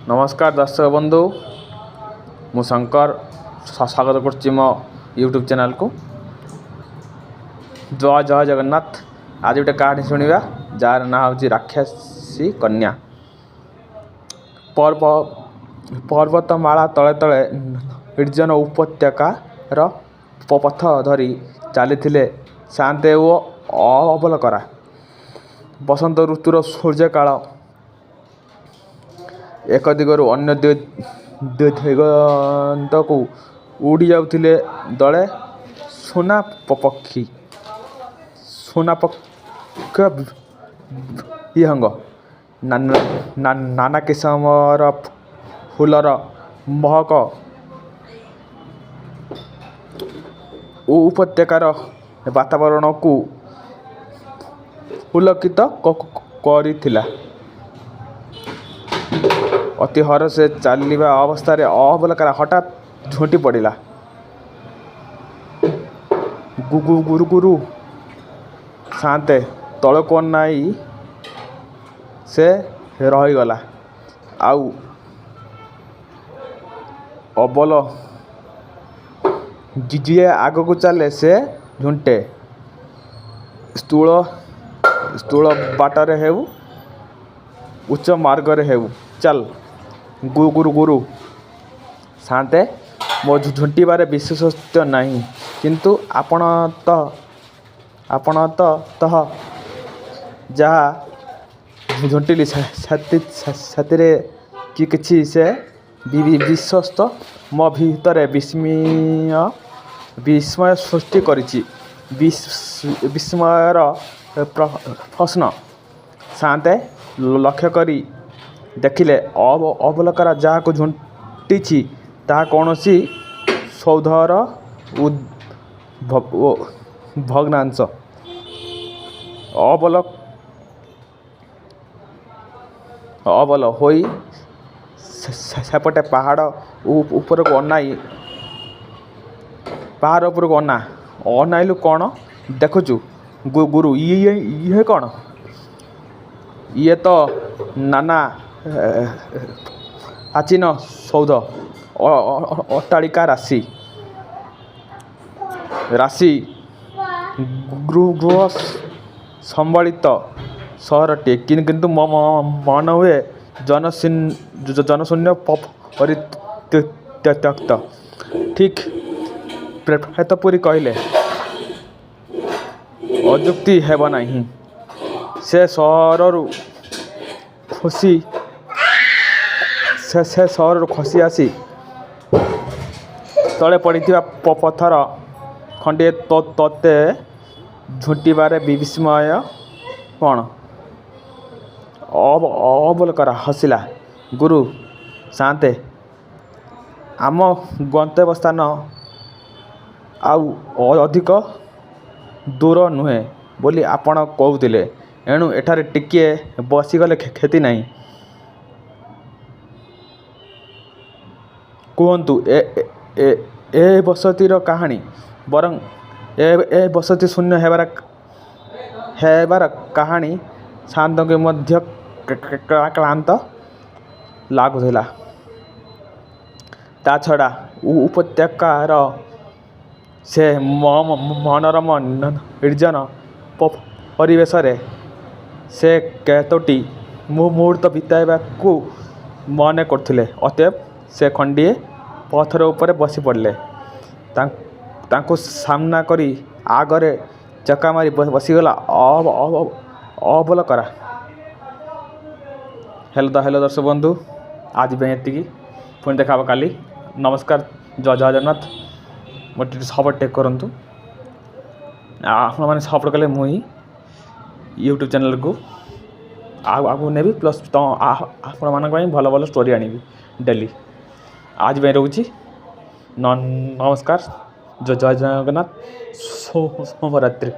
ନମସ୍କାର ଦର୍ଶକ ବନ୍ଧୁ, ମୁଁ ଶଙ୍କର ସ୍ୱାଗତ କରୁଛି ମୋ ୟୁଟ୍ୟୁବ୍ ଚ୍ୟାନେଲ୍କୁ। ଜୟ ଜୟ ଜଗନ୍ନାଥ। ଆଜି ଗୋଟେ କାହାଣୀ ଶୁଣିବା, ଯାହାର ନାଁ ହେଉଛି ରାକ୍ଷସୀ କନ୍ୟା। ପର୍ବତମାଳା ତଳେ ତଳେ ନିର୍ଜନ ଉପତ୍ୟକାର ପଥ ଧରି ଚାଲିଥିଲେ ସାଆନ୍ତେ ଓ ଅବୋଲକରା। ବସନ୍ତ ଋତୁର ସୂର୍ଯ୍ୟକାଳ। ଏକ ଦିଗରୁ ଅନ୍ୟ ଦିଗନ୍ତକୁ ଉଡ଼ିଯାଉଥିଲେ ଦଳେ ସୁନା ପକ୍ଷୀ, ସୁନା ପକ୍ଷ ବିହଙ୍ଗ। ନାନା କିସମର ଫୁଲର ମହକ ଉପତ୍ୟକାର ବାତାବରଣକୁ ପୁଲକିତ କରିଥିଲା। ଅତି ହରଷେ ଚାଲିବା ଅବସ୍ଥାରେ ଅବୋଲକରା ହଠାତ୍ ଝୁଣ୍ଟି ପଡ଼ିଲା। ଗୁରୁ, ଗୁରୁ! ସାଆନ୍ତେ ତଳକୁ ଅନାଇ ସେ ରହିଗଲା। ଆଉ ଅବୋଲ! ଯିଏ ଆଗକୁ ଚାଲେ ସେ ଝୁଣ୍ଟେ। ସ୍ଥୂଳ ବାଟରେ ହେଉ, ଉଚ୍ଚ ମାର୍ଗରେ ହେଉ। ଚାଲ୍। ଗୁରୁ, ଗୁରୁ! ସାଆନ୍ତେ, ମୋ ଝୁଣ୍ଟିବାରେ ବିଶେଷତ୍ୱ ନାହିଁ। କିନ୍ତୁ ଅନ୍ତତଃ ଯାହା ଝୁଣ୍ଟିଲି ସେଥିରେ କିଛି ସେ ବିଶେଷତ୍ୱ ମୋ ଭିତରେ ବିସ୍ମୟ ସୃଷ୍ଟି କରିଛି। ବିସ୍ମୟର ପ୍ରଶ୍ନ? ସାଆନ୍ତେ ଲକ୍ଷ୍ୟ କରି ଦେଖିଲେ, ଅବୋଲକରା ଯାହାକୁ ଝୁଣ୍ଟିଛି ତାହା କୌଣସି ସୌଧର ଭଗ୍ନାଂଶ। ଅବୋଲ ହୋଇ ସେପଟେ ପାହାଡ଼ ଉପରକୁ ଅନା। ଅନାଇଲୁ, କ'ଣ ଦେଖୁଛୁ? ଗୁରୁ, ଇଏ କ'ଣ? ଇଏ ତ ନାନା ପ୍ରାଚୀନ ସୌଧ, ଅଟ୍ଟାଳିକା ରାଶି ରାଶି, ଗୃହ ସମ୍ବଳିତ ସହରଟିଏ। କିନ୍ତୁ ମନେହୁଏ ଜନଶୂନ୍ୟ, ପରିତ୍ୟକ୍ତ। ଠିକ୍ ପ୍ରେତପୁରୀ କହିଲେ ଅତ୍ୟୁକ୍ତି ହେବ ନାହିଁ। ସେ ସହରରୁ ଖସି ଆସି ତଳେ ପଡ଼ିଥିବା ପଥର ଖଣ୍ଡିଏ ତୋତେ ଝୁଣ୍ଟିବାରେ ବିସ୍ମୟ କ'ଣ? ଅବୋଲକରା ହସିଲା। ଗୁରୁ ସାଆନ୍ତେ, ଆମ ଗନ୍ତବ୍ୟ ସ୍ଥାନ ଆଉ ଅଧିକ ଦୂର ନୁହେଁ ବୋଲି ଆପଣ କହୁଥିଲେ। ଏଣୁ ଏଠାରେ ଟିକିଏ ବସିଗଲେ କ୍ଷତି ନାହିଁ। କୁହନ୍ତୁ ଏ ବସତିର କାହାଣୀ। ବରଂ ଏ ବସତି ଶୂନ୍ୟ ହେବାର କାହାଣୀ। ସାଆନ୍ତଙ୍କୁ ମଧ୍ୟ କ୍ଳାନ୍ତ ଲାଗୁଥିଲା। ତା' ଛଡ଼ା ଉପତ୍ୟକାର ସେ ମନୋରମ ନିର୍ଜନ ପରିବେଶରେ ସେ କେତୋଟି ମୁହୂର୍ତ୍ତ ବିତାଇବାକୁ ମନ କରୁଥିଲେ। ଅତଏବ ସେ ଖଣ୍ଡିଏ ପଥର ଉପରେ ବସିପଡ଼ିଲେ। ତାଙ୍କୁ ସାମ୍ନା କରି ଆଗରେ ଚକାମାରି ବସିଗଲା ଅବୋଲକରା। ହ୍ୟାଲୋ ଦର୍ଶକ ବନ୍ଧୁ, ଆଜି ପାଇଁ ଏତିକି। ପୁଣି ଦେଖା ହେବ କାଲି। ନମସ୍କାର, ଜୟ ଜୟ ଜଗନ୍ନାଥ। ମୋତେ ଟିକେ ସପୋର୍ଟ ଟିକେ କରନ୍ତୁ। ଆପଣମାନେ ସପୋର୍ଟ କଲେ ମୁଁ ହିଁ ୟୁଟ୍ୟୁବ୍ ଚ୍ୟାନେଲ୍କୁ ଆଉ ଆଗକୁ ନେବି, ପ୍ଲସ୍ ତ ଆପଣମାନଙ୍କ ପାଇଁ ଭଲ ଭଲ ଷ୍ଟୋରି ଆଣିବି ଡେଲି। ଆଜି ପାଇଁ ରହୁଛି। ନମସ୍କାର, ଜୟ ଜଗନ୍ନାଥ, ଶୁଭରାତ୍ରି।